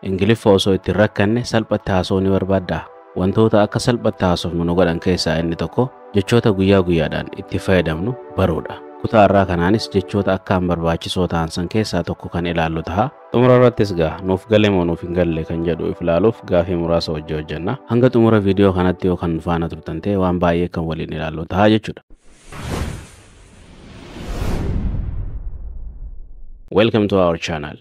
Ingiliffa osoo itti hin rakkanne salphatti haasa'uu ni barbaaddaa? Wantoota akka salphatti haasofnu nu godhan keessaa inni tokko jechoota guyyaa guyyaadhaan itti fayyadamnu baruudha. Kutaa irraa kanaanis jechoota akkaan barbaachisoo ta'an san keessaa tokko kan ilaallu ta'a. Xumura irrattis gaa nuuf gale moo nuuf hin galle kan jedhu if ilaaluuf gaafii muraasa hojii hojjenna. Hanga xumura viidiyoo kanatti yoo kan nu faana turtan ta'e waan baay'ee kan waliin ilaallu ta'a jechuudha. Welcome to our channel.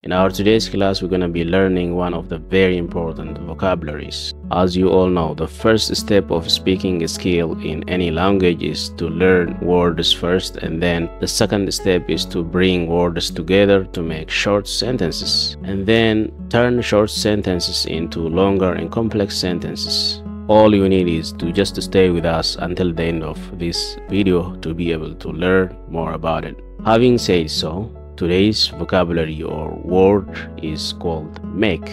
In our today's class, we're going to be learning one of the very important vocabularies. As you all know, the first step of speaking skill in any language is to learn words first, and then the second step is to bring words together to make short sentences, and then turn short sentences into longer and complex sentences. All you need is to just stay with us until the end of this video to be able to learn more about it. Having said so, today's vocabulary or word is called make.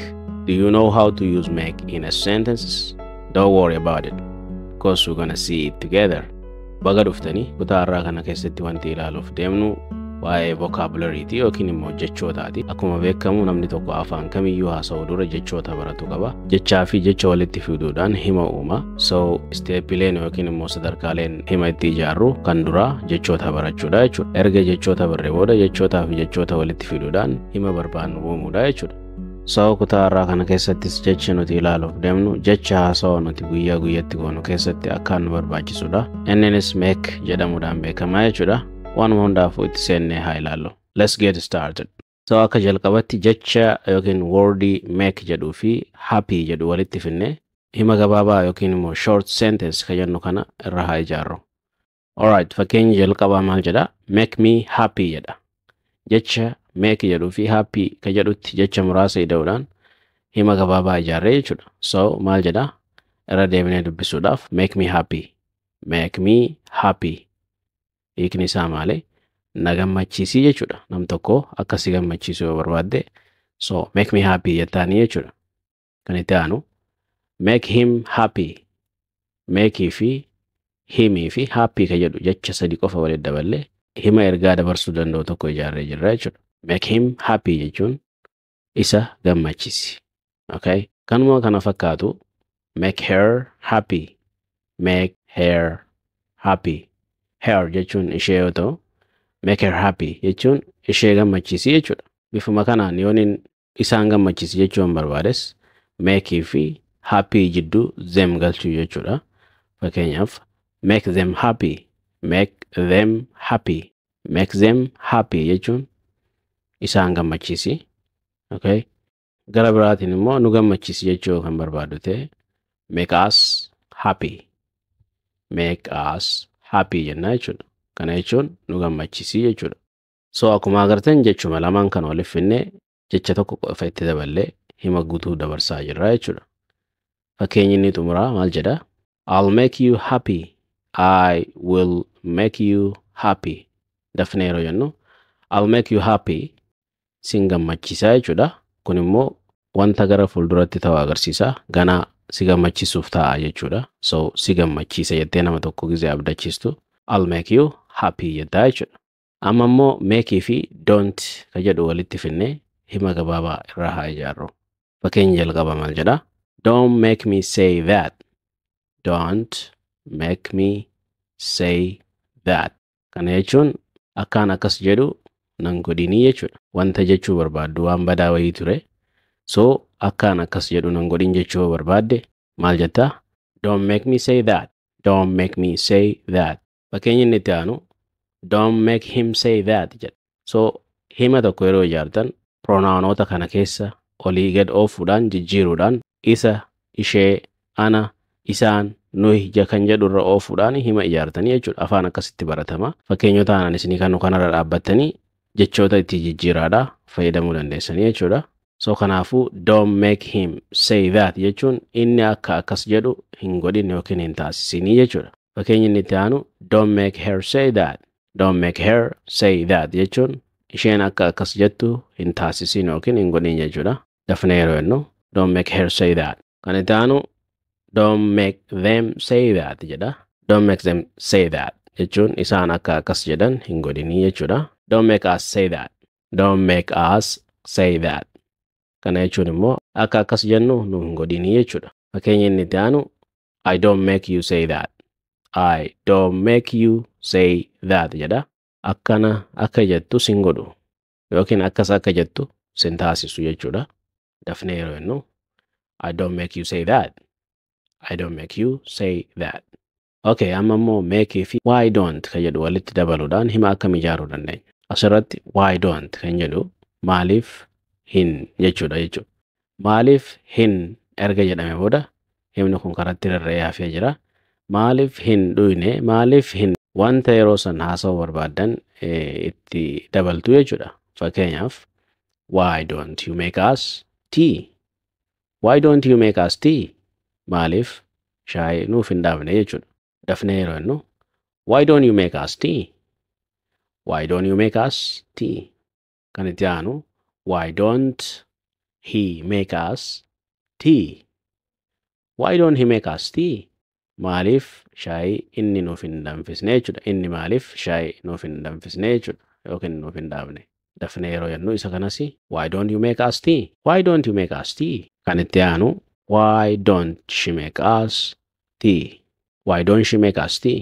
Do you know how to use make in a sentence? Don't worry about it, because we're gonna see it together. Baga dhuftanii kutaa har'aa kana keessatti wanti ilaaluuf deemnu waa'ee vocabulary'ti yookiin immoo jechootaati. Akkuma beekamu namni tokko afaan kamiyyuu haasa'u dura jechoota baratu qaba. Jechaa fi jecha walitti fiduudhaan hima uuma. So steepileen yookiin immoo sadarkaaleen hima itti ijaarru kan duraa jechoota barachuudha jechuudha. Erga jechoota barree booda jechootaa fi jechoota walitti fiduudhaan hima barbaannu uumuudha jechuudha. So kutaa har'aa kana keessattis jechi nuti ilaaluuf deemnu jecha haasawaa nuti guyyaa guyyatti goonu keessatti akkaan nu barbaachisudha. Inninis make jedhamuudhaan beekamaa jechuudha. Waanuma hundaafuu itti seennee haa ilaallu. Let's get started. So akka jalqabatti jecha yookiin wordii make jedhuu fi happy jedhu walitti finnee hima gabaabaa yookiin immoo short sentence kan jennu kana irra haa ijaarru. Alright, fakkeenyi jalqabaa maal jedha? Make me happy jedha. Jecha make jedhuu fi happy kan jedhutti jecha muraasa ida'uudhaan hima gabaabaa ijaarree jechuudha. So maal jedha? Irra deebinee dubbisuudhaaf make me happy. Make me happy. Hiikni isaa maali? Na gammachiisii jechuudha. Nam tokko akka si gammachiisu yoo barbaadde so make me happy jettaanii jechuudha. Kan itti aanu make him happy. Make fi himii fi happy kan jedhu jecha sadi qofa walitti daballee hima ergaa dabarsuu danda'u tokko ijaarree jirra jechuudha. Make him happy jechuun isa gammachiisi. Okay? Kanuma kana fakkaatu make her happy. Make her happy. Her jechuun ishee yoo ta'u make her happy jechuun ishee gammachiisi jechuudha. Bifuma kanaan yooniin isaan gammachiisi jechuu hin barbaades make fi happy jidduu them galchuu jechuudha. Fakkeenyaaf make them happy, make them happy, make them happy jechuun isaan gammachiisi. Okay? Gara biraatiin immoo nu gammachiisi jechuu kan barbaadu ta'e make us happy, make us happy jenna jechuudha. Kana jechuun nu gammachiisi jechuudha. So akkuma agartan jechuma lamaan kan waliif finnee jecha tokko qofa itti daballee hima guutuu dabarsaa jirra jechuudha. Fakkeenyi inni xumuraa maal jedha? I'll make you happy. I will make you happy. Dafnee yeroo jennu I'll make you happy sin gammachiisaa jechuudha. Kun immoo wanta gara fuulduratti ta'u agarsiisa. Ganaa si gammachiisuuf ta'a jechuudha. So si gammachiisa jettee nama tokko gizee abdachiistu I'll make you happy jettaa jechuudha. Amma immoo make fi don't ka jedhu walitti finnee hima gabaabaa irraa haa ijaarru. Fakkeenyi jalqaba maal jedha? Don't make me say that. Don't make me say that. Kana jechuun akkaan akkas jedhu nan godhinii jechuudha. Wanta jechuu barbaaddu waan badaa wayii ture. So akkaan akkas jedhu nan godhin jechuu barbaadde maal jettaa? Don't make me say that. Don't make me say that. Fakkeenyi inni itti aanu don't make him say that jedha. So hima tokko yeroo ijaartan pronaanoota kana keessa olii gad oofuudhaan jijjiiruudhaan isa, ishee, ana, isaan, nuyi kan jedhu irra oofuudhaan hima ijaartanii jechuudha. Afaan akkasitti baratama. Fakkeenyota aanan isinii kanu kanarra dhaabbattanii jechoota itti jijjiiraadhaa fayyadamuu dandeessanii jechuudha. So kanaafuu don't make him say that jechuun inni akka akkas jedhu hin godhin yookiin hin taasisinii jechuudha. Fakkeenyi inni itti aanu don't make her say that. Don't make her say that jechuun isheen akka akkas jettu hin taasisin yookiin hin godhin jechuudha. Dafnee yeroo jennu don't make her say that. Kan itti aanu don't make them say that jedha. Don't make them say that jechuun isaan akka akkas jedhan hin godhinii jechuudha. Don't make us say that. Don't make us say that. Kana jechuun immoo akka akkas jennu nu hin godhinii jechuudha. Fakkeenya inni itti aanu, "I don't make you say that." "I don't make you say that" jedha. Akkana akka jettu sin godhu yookiin akkas akka jettu sin taasisu jechuudha. Dafnee yeroo jennu, "I don't make you say that. I don't make you say that." Okay, amma immoo make fi why don't kan jedhu walitti dabaluudhaan hima akkam ijaaruu dandeenya? Asirratti why don't kan jedhu maaliif hin jechuudha jechuudha. Maaliif hin erga jedhame booda himni kun karatti rarra'ee hafee jira. Maaliif hin dhuyne, maaliif hin wanta yeroo san haasa'uu barbaaddan itti dabaltu jechuudha. Fakkeenyaaf, "Why don't you make us tea? Why don't you make us tea?" Maaliif shaayii nuuf hin dhaabne jechuudha. Dafnee yeroo jennu, "Why don't you make us tea? Why don't you make us tea?" Kan itti aanu, "Why don't he make us tea? Why don't he make us tea?" Maaliif shaayii inni nuuf hin danfisne jechuudha. Inni maaliif shaayii nuuf hin danfisne jechuudha yookiin nuuf hin dhaabne. Dafnee yeroo jennu isa kanas, "Why don't you make us tea? Why don't you make us tea?" Kan itti aanu, "Why don't she make us tea? Why don't she make us tea?"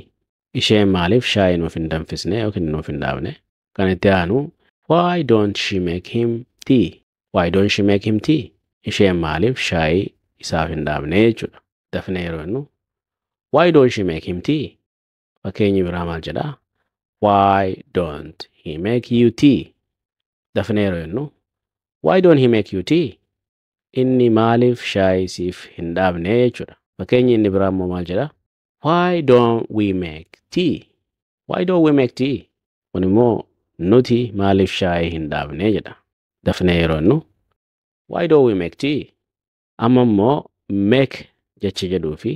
Isheen maaliif shaayii nuuf hin danfisne yookiin nuuf hin dhaabne? Kan itti aanu, "Why don't she make him tea? Why don't she make him tea?" Isheen maaliif shaayii isaaf hin dhaabne jechuudha. Dafnee yeroo jennu, "Why don't she make him tea?" Fakkeenyi biraa maal jedhaa? "Why don't he make you tea?" Dafnee yeroo jennu, "Why don't he make you tea?" Inni maaliif shaayii siif hin dhaabne jechuudha. Fakkeenyi inni biraa immoo maal jedhaa? "Why don't we make tea? Why don't we make tea?" Kun immoo nuti maaliif shaayii hin dhaabne jedha. Dafnee yeroo jennu, "Why don't we make tea?" Amma immoo make jecha jedhuu fi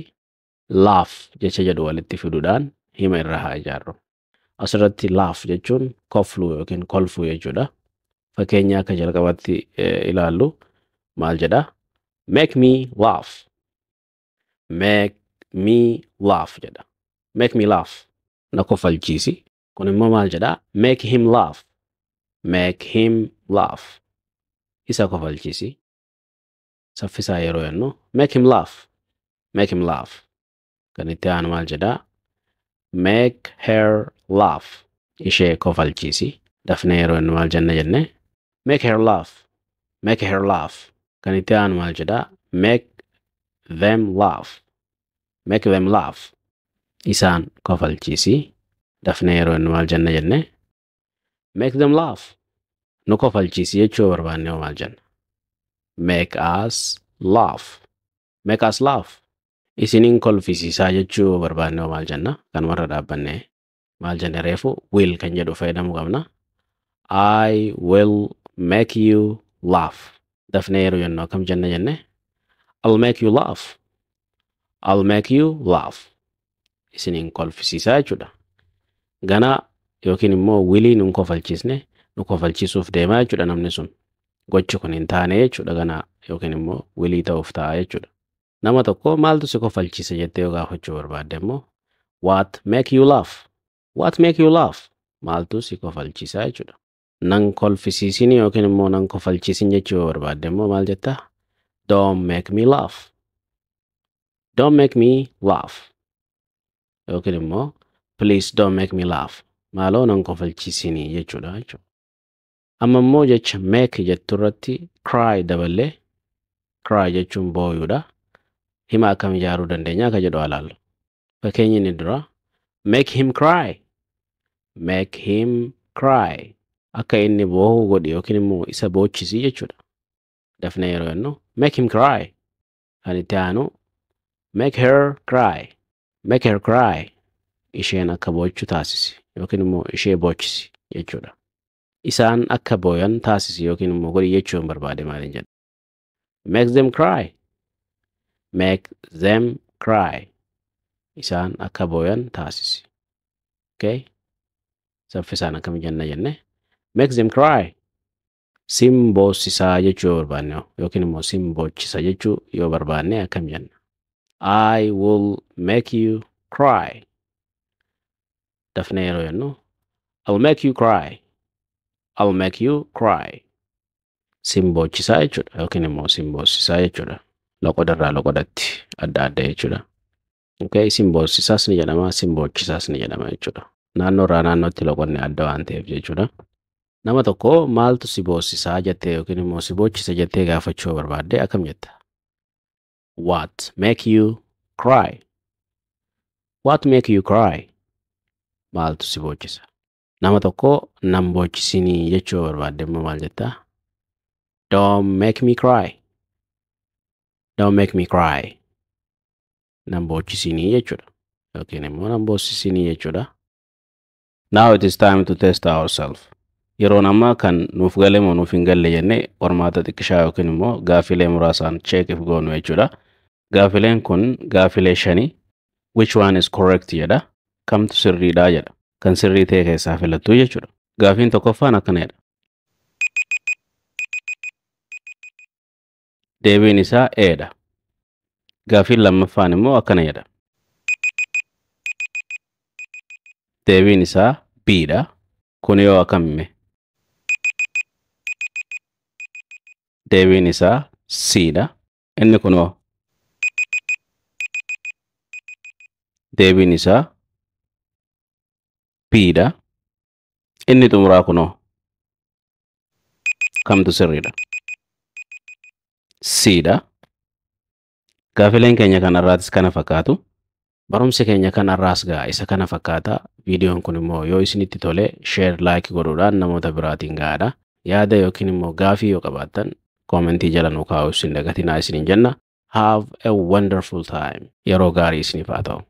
laugh jecha jedhu walitti fiduudhaan hima irra haa ijaarru. Asirratti laugh jechuun kofluu yookiin kolfuu jechuudha. Fakkeenya akka jalqabatti ilaallu maal jedha? "Make me laugh." "Make me laugh" jedha. "Make me laugh." Na kofalchiisi. Kun immoo maal jedha? "Make him laugh. Make him laugh." Isa kofalchiisi. Saffisaa yeroo jennu, "Make him laugh. Make him laugh." Kan itti aanu maal jedha? "Make her laugh." Ishee kofalchiisi. Dafnee yeroo jennu maal jenna jenne? "Make her laugh. Make her laugh." Kan itti aanu maal jedha? "Make them laugh. Make them laugh." Isaan kofalchiisi. Dafnee yeroo jennu maal jenna jenne? "Make them laugh." Nu kofalchiisi jechuu barbaanne hoo maal jenna? "Make us laugh. Make us laugh." Isiniin kolfisiisaa jechuu barbaanne hoo maal jenna? Kan warra dhaabbanne maal jenne reefu? Will kan jedhu fayyadamuu qabna. "I will make you laugh." Dafnee yeroo jennu akkam jenna jenne? "I'll make you laugh. I'll make you laugh." Isiniin kolfisiisaa jechuudha. Ganaa yookiin immoo willii nun kofalchiisne nu kofalchiisuuf deemaa jechuudha namni sun. Gochi kun hin taane jechuudha, ganaa yookiin immoo willii ta'uuf ta'a jechuudha. Nama tokko maaltu si kofalchiise jettee yoo gaafachuu barbaadde immoo, "What make you laugh? What make you laugh?" Maaltu si kofalchiisaa jechuudha. Nan kolfisiisin yookiin immoo nan kofalchiisin jechuu yoo barbaadde immoo maal jettaa? "Don't make me laugh. Don't make me laugh." Yookiin immoo "Please don't make me laugh." Maaloo nan kofalchiisinii jechuudha jechuudha. Amma immoo jecha make jettu irratti cry daballee, cry jechuun booyuudha. Hima akkam ijaaruu dandeenya akka jedhu ilaallu. Fakkeenyi inni dura, "Make him cry. Make him cry." Akka inni boohuu godhi yookiin immoo isa boochisi jechuudha. Dafnee yeroo jennu, "Make him cry." Kan itti aanu, "Make her cry. Make her cry." Isheen akka boochu taasisi yookiin immoo ishee boochisi jechuudha. Isaan akka booyan taasisi yookiin immoo godhi jechuu hin barbaade maaliin jedha? "Make them cry. Make them cry." Isaan akka booyan taasisi. Okay? Saffisaan akkam jenna jenne? "Make them cry." Sin boossisaa jechuu yoo barbaanne yookiin immoo sin boochisa jechuu yoo barbaanne akkam jenna? "I will make you cry." Dafnee yeroo jennu, "I'll make you cry. I'll make you cry." Sin boochisaa jechuudha yookiin immoo sin boossisaa jechuudha. Loqodarraa loqodatti adda adda jechuudha. Okay, sin boossisaas ni jedhama, sin boochisaas ni jedhama jechuudha. Naannoorraa naannootti loqonni adda waan ta'eef jechuudha. Nama tokko maaltu si boossisaa jettee yookiin immoo si boochisa jettee gaafachuu barbaadde akkam jetta? What make you cry? What make you cry? Maaltu si boochisa? Nama tokko nan boochisinii jechuu barbaadde immoo maal jettaa? Don't make me cry. Don't make me cry. Nan boochisinii jechuudha. Yookiin immoo nan boossisinii jechuudha. Now it is time to test ourselves. Yeroon ammaa kan nuuf gale moo nuuf hin galle jennee qormaata xiqqishaa yookiin immoo gaafilee muraasaan check if goonu jechuudha. Gaafileen kun gaafilee shani. Which one is correct jedha. Kamtu sirriidhaa jedha. Kan sirrii ta'e keessaa filattuu jechuudha. Gaafiin tokkoffaan akkana jedha. Deebiin isaa A dha. Gaafiin lammaffaan immoo akkana jedha. Deebiin isaa B dha. Kun yoo akkam hime? Deebiin isaa C dha. Inni kunoo? Deebiin isaa B dha. Inni xumuraa kunoo? Kamtu sirriidha? C dha. Gaafileen keenya kanarraatis kana fakkaatu. Barumsi keenya kanarraas gaa isa kana fakkaata. Viidiyoon kun immoo yoo isinitti tole, share, like godhuudhaan namoota biraatiin gahaadha. Yaada yookiin immoo gaafii yoo qabaattan koomentii jala nu kaa'uu isin dagatinaa isiniin jenna. Have a wonderful time. Yeroo gaarii isiniif haa ta'u.